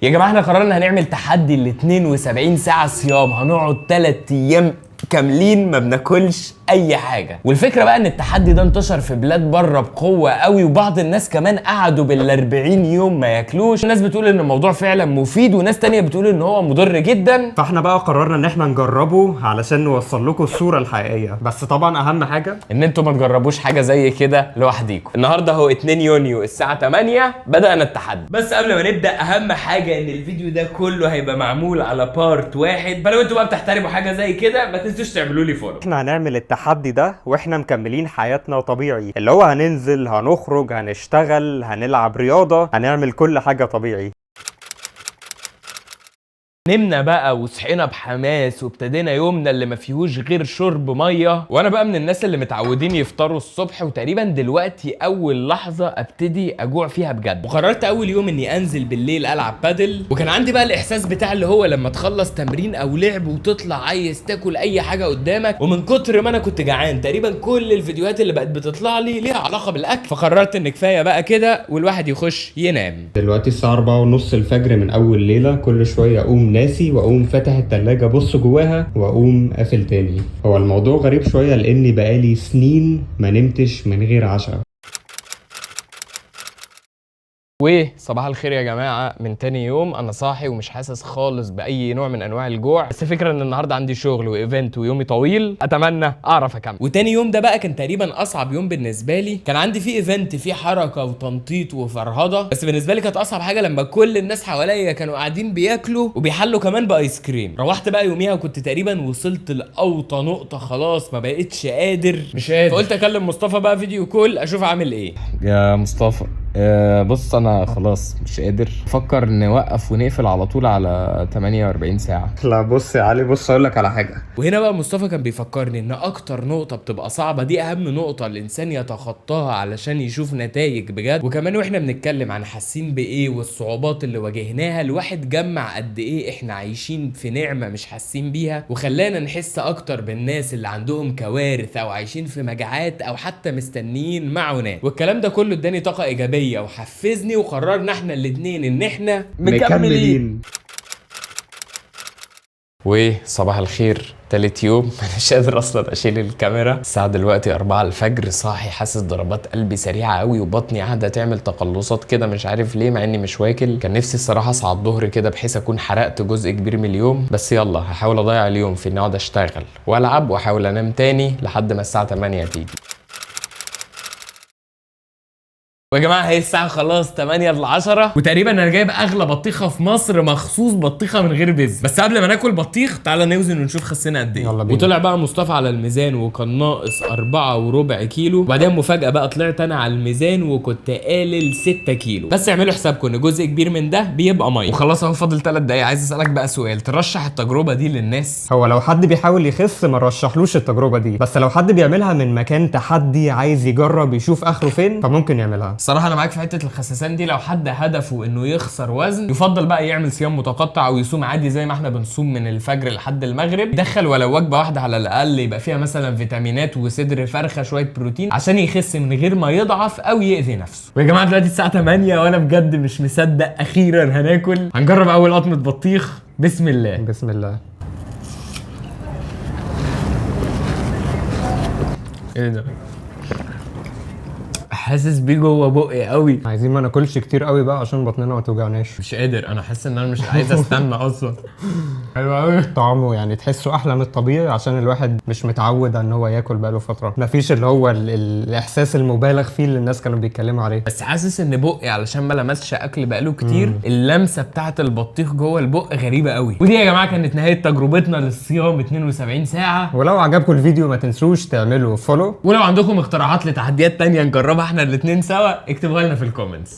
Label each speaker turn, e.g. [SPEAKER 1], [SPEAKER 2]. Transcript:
[SPEAKER 1] يا جماعة احنا قررنا هنعمل تحدي ال 72 ساعة صيام، هنقعد 3 ايام كاملين ما بناكلش اي حاجة. والفكرة بقى ان التحدي ده انتشر في بلاد بره بقوة قوي، وبعض الناس كمان قعدوا بال 40 يوم ما ياكلوش. الناس بتقول ان الموضوع فعلا مفيد، وناس تانية بتقول ان هو مضر جدا.
[SPEAKER 2] فاحنا بقى قررنا ان احنا نجربه علشان نوصل لكم الصورة الحقيقية، بس طبعا اهم حاجة
[SPEAKER 1] ان انتوا ما تجربوش حاجة زي كده لوحديكم. النهارده هو 2 يونيو الساعة 8 بدأنا التحدي. بس قبل ما نبدأ اهم حاجة ان الفيديو ده كله هيبقى معمول على part واحد، فلو انتوا بقى بتحترموا حاجة زي كده ما تنسوش تعملوا لي follow.
[SPEAKER 2] احنا هنعمل التحدي ده واحنا مكملين حياتنا طبيعي، اللي هو هننزل، هنخرج، هنشتغل، هنلعب رياضة، هنعمل كل حاجة طبيعي.
[SPEAKER 1] نمنا بقى وصحينا بحماس وابتدينا يومنا اللي ما فيهوش غير شرب مية. وانا بقى من الناس اللي متعودين يفطروا الصبح، وتقريبا دلوقتي اول لحظة ابتدي اجوع فيها بجد. وقررت اول يوم اني انزل بالليل العب بادل، وكان عندي بقى الاحساس بتاع اللي هو لما تخلص تمرين او لعب وتطلع عايز تاكل اي حاجة قدامك. ومن كتر ما انا كنت جعان تقريبا كل الفيديوهات اللي بقت بتطلع لي ليها علاقة بالاكل، فقررت ان كفاية بقى كده والواحد يخش ينام.
[SPEAKER 2] دلوقتي الساعة 4:30 الفجر من أول ليلة، كل شوية أقوم ناسي وأقوم فاتح التلاجة أبص جواها وأقوم قافل تاني. هو الموضوع غريب شوية لأني بقالي سنين ما نمتش من غير عشاء.
[SPEAKER 1] وصباح الخير يا جماعة، من تاني يوم أنا صاحي ومش حاسس خالص بأي نوع من أنواع الجوع، بس فكرة إن النهاردة عندي شغل و event ويومي طويل، أتمنى أعرف أكمل. وتاني يوم ده بقى كان تقريبا أصعب يوم بالنسبة لي، كان عندي فيه event فيه حركة وتنطيط وفرهضة، بس بالنسبة لي كانت أصعب حاجة لما كل الناس حواليا كانوا قاعدين بياكلوا وبيحلوا كمان بآيس كريم. روحت بقى يوميها وكنت تقريبا وصلت لأوطى نقطة، خلاص ما بقتش قادر، مش قادر. فقلت أكلم مصطفى بقى video call أشوف عامل إيه.
[SPEAKER 3] يا مصطفى بص انا خلاص مش قادر، فكر نوقف ونقفل على طول على 48 ساعة.
[SPEAKER 2] لا بص يا علي، بص أقول لك على حاجة.
[SPEAKER 1] وهنا بقى مصطفى كان بيفكرني ان اكتر نقطة بتبقى صعبة دي اهم نقطة الانسان يتخطاها علشان يشوف نتائج بجد. وكمان واحنا بنتكلم عن حاسين بايه والصعوبات اللي واجهناها، الواحد جمع قد ايه احنا عايشين في نعمة مش حاسين بيها، وخلانا نحس اكتر بالناس اللي عندهم كوارث او عايشين في مجاعات او حتى مستنيين معونات. والكلام ده كله اداني طاقة ايجابية وحفزني، وقررنا احنا الاتنين ان احنا مكملين. وصباح الخير تالت يوم. انا مش قادر اصلا اشيل الكاميرا. الساعة دلوقتي 4 الفجر، صاحي حاسس ضربات قلبي سريعة قوي وبطني قاعدة تعمل تقلصات كده مش عارف ليه، مع اني مش واكل. كان نفسي الصراحة اصحى الظهر كده بحيث اكون حرقت جزء كبير من اليوم، بس يلا هحاول اضيع اليوم في اني اقعد اشتغل والعب واحاول انام تاني لحد ما الساعة 8 تيجي. ويا جماعة هي الساعة خلاص 8:50، وتقريبا انا جايب اغلى بطيخه في مصر مخصوص، بطيخه من غير بز. بس قبل ما ناكل بطيخ تعالى نوزن ونشوف خسينا قد ايه.
[SPEAKER 2] يلا بينا.
[SPEAKER 1] وطلع بقى مصطفى على الميزان وكان ناقص 4.25 كيلو، وبعدين مفاجاة بقى طلعت انا على الميزان وكنت قالل 6 كيلو. بس اعملوا حسابكم ان جزء كبير من ده بيبقى مية. وخلاص اهو فاضل 3 دقايق. عايز اسالك بقى سؤال، ترشح التجربة دي للناس؟
[SPEAKER 2] هو لو حد بيحاول يخس ما رشحلوش التجربة دي، بس لو حد بيعملها من مكان تحدي عايز يجرب يشوف آخره فين فممكن يعملها.
[SPEAKER 1] الصراحة انا معاك في حتة الخسسان دي، لو حد هدفه انه يخسر وزن يفضل بقى يعمل صيام متقطع او يصوم عادي زي ما احنا بنصوم من الفجر لحد المغرب، يدخل ولو وجبة واحدة على الاقل يبقى فيها مثلا فيتامينات وصدر فرخة شوية بروتين عشان يخس من غير ما يضعف او يأذي نفسه. ويا جماعة دلوقتي الساعة 8 وانا بجد مش مصدق اخيرا هناكل. هنجرب اول قطمه بطيخ. بسم الله.
[SPEAKER 2] بسم الله.
[SPEAKER 1] ايه ده؟ حاسس بيه جوه بقي قوي.
[SPEAKER 2] عايزين ما ناكلش كتير قوي بقى عشان بطننا ما توجعناش.
[SPEAKER 1] مش قادر، انا حاسس ان انا مش عايز استنى اصلا. حلو قوي.
[SPEAKER 2] طعمه يعني تحسه احلى من الطبيعي عشان الواحد مش متعود ان هو ياكل بقاله فترة، مفيش اللي هو الاحساس المبالغ فيه اللي الناس كانوا بيتكلموا عليه.
[SPEAKER 1] بس حاسس ان بقي علشان ما لمسش اكل بقاله كتير، اللمسة بتاعه البطيخ جوه البق غريبة قوي. ودي يا جماعة كانت نهاية تجربتنا للصيام 72 ساعة.
[SPEAKER 2] ولو عجبكم الفيديو ما تنسوش تعملوا follow،
[SPEAKER 1] ولو عندكم اقتراحات لتحديات تانية نجربها احنا الاتنين سوا اكتبوها لنا في ال comments.